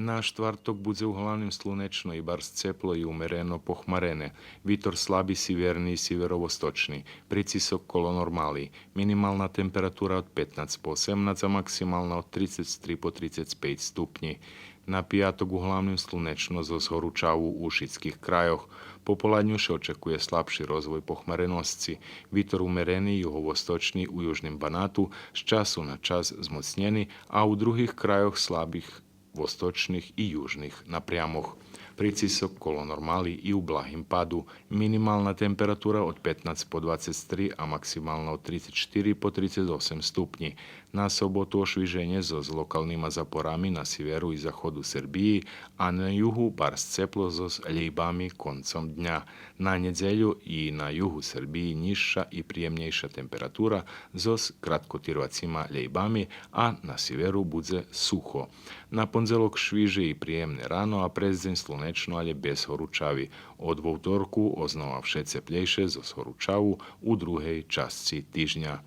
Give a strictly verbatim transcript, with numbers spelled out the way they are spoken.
На штварток будзе углавним слунечно и барз цепло и умерено похмарене. Витор слаби сиверни и сиверовосточни. Прицисок коло нормали. Минимална температура од петнац по осемнац, а максимална од трицец три по трицец пейц ступнї. На пияток углавним слунечно зоз горучаву у шицких крайох. Пополадню ше очекує слабши розвой похмареносци. Витор умерени юговосточни у Южним Банату, з часу на час змоцнєни, а у других крайох слабих восточних и южних напрямох. Прицисок коло нормали и у благим паду. Минимална температура од петнац по двацец три, а максимална од трицец штири по трицец осем ступнї. На соботу ошвиженє зоз локалнима запорами на сиверу и заходу Сербиї, а на югу барз цепло зоз лєйбами концом дня. На нєдзелю и на югу Сербиї нїзша и приємнєйша температура зоз краткотирвацима лєйбами, а на сиверу будзе сухо. На пондзелок швиже и приємне рано, а през дзень слунечно, алє без горучави. Од вовторку ознова вше цеплєйше зоз горучаву у другей часци тижня.